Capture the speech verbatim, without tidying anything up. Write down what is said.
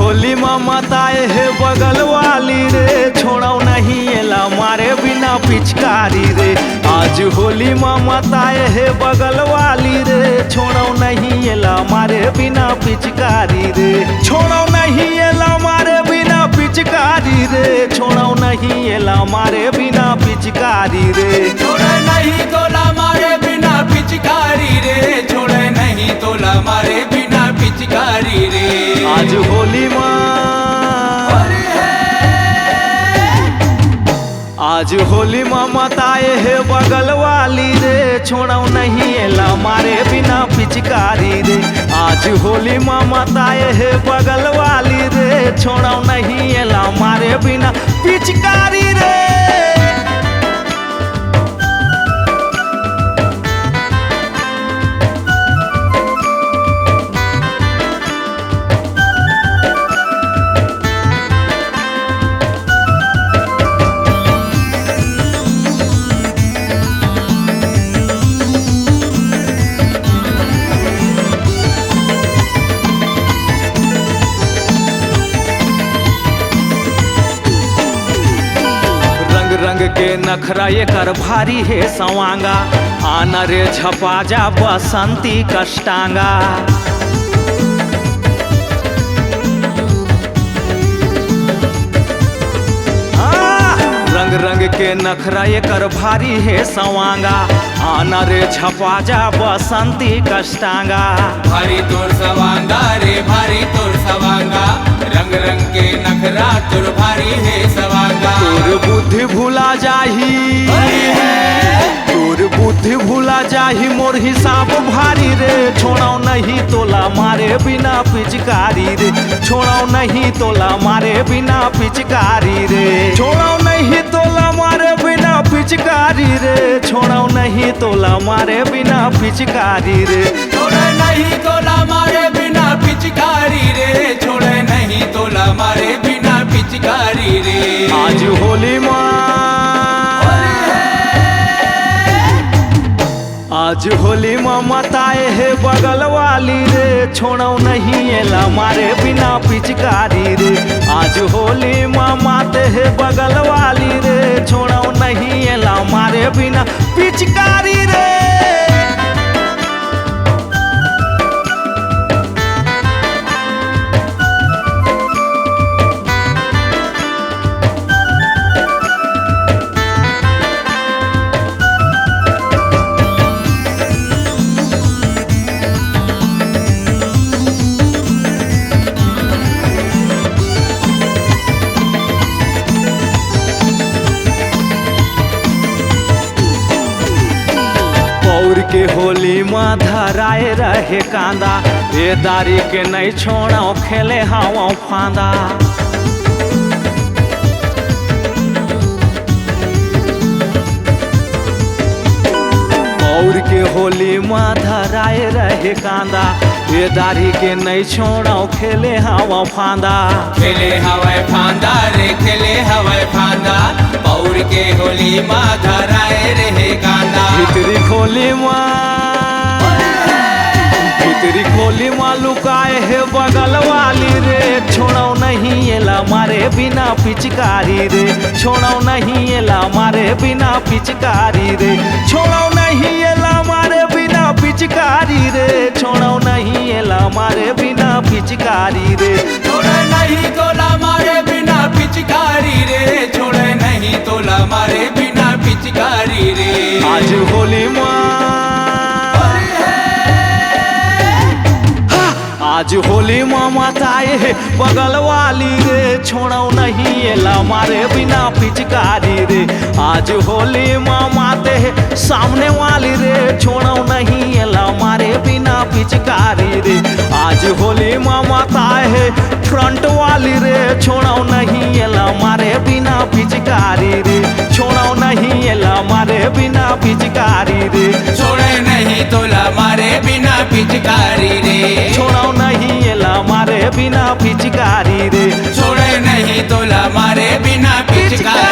होली म मताए हे बगल वाली रे, छोड़व नहीं एला मारे बिना पिचकारी रे। आज होली म मताए हे बगल वाली रे, छोड़व नहीं एला मारे बिना पिचकारी रे। छोड़व नहीं एला मारे बिना पिचकारी रे, छोड़व नहीं एला मारे बिना पिचकारी रे। छोड़े नहीं तोला मारे बिना पिचकारी रे, छोड़े नहीं तोला मारे बिना पिचकारी रे। आज होली मा, होली है। आज होली मा मताए हे बगल वाली रे, छोड़व नहीं एला मारे बिना पिचकारी रे। आज होली मा मताए हे बगल वाली रे, छोड़व नहीं एला मारे बिना पिचकारी रे। रंग रंग के नखरा एकर भारी हे सवांगा, आना रे झपा जा बसंती कष्टांगा। हाँ, रंग रंग के नखरा एकर भारी हे सवांगा, आना रे झपा जा बसंती कष्टांगा। भारी तोर सवांगा रे, भारी तोर सवांगा, रंग रंग के नखरा तोर भारी हे सवांगा। तोर बुद्धि भुला जाही, होली है। तोर बुद्धि भुला जाही, मोर हिसाब भारी रे। छोड़व नहीं तोला मारे बिना पिचकारी रे, छोड़व नहीं तोला मारे बिना पिचकारी रे। छोड़व नहीं तोला मारे बिना पिचकारी रे, छोड़व नहीं तोला मारे बिना पिचकारी रे। छोड़े नहीं तोला मारे बिना पिचकारी रे, छोड़े नहीं तोला मारे बिना पिचकारी रे। आज होली मा, होली है। आज होली मा मताए हे बगल वाली रे, छोड़व नहीं एला मारे बिना पिचकारी रे। आज होली मा माते हे बगल वाली रे, छोड़व नहीं एला मारे बिना पिचकारी रे। पौर के होली मा धराए रहे कांदा, ए दारी के नहीं छोड़व खेले हवं फांदा। पौर के होली मा धराए रहे कांदा, ए दारी के नहीं छोड़व खेले हवं फांदा। खेले हवय फांदा रे, खेले हवय फांदा, पौर के होली मा धराए रहे कांदा। भीतरी खोली मा, भीतरी खोली मा लुकाए हे बगल वाली रे, छोड़व नहीं एला मारे बिना पिचकारी रे, छोड़व नहीं एला मारे बिना पिचकारी रे, छोड़व नहीं एला मारे बिना पिचकारी रे, छोड़व नहीं एला मारे बिना पिचकारी रे। छोड़े नहीं तोला मारे बिना पिचकारी रे, छोड़े नहीं तोला मारे बिना पिचकारी रे। आज होली मा, होली है। आज होली मा मताए हे बगल वाली रे, छोड़व नहीं एला मारे बिना पिचकारी रे। आज होली मा माते हे सामने वाली रे, छोड़व नहीं एला मारे बिना पिचकारी रे। आज होली मा मताए हे फ्रंट वाली रे, छोड़व नहीं एला मारे बिना पिचकारी रे, छोड़व नहीं एला मारे बिना पिचकारी रे। छोड़े नहीं तोला मारे बिना पिचकारी रे। छोड़व नहीं एला मारे बिना पिचकारी रे। छोड़े नहीं तोला मारे बिना पिचकारी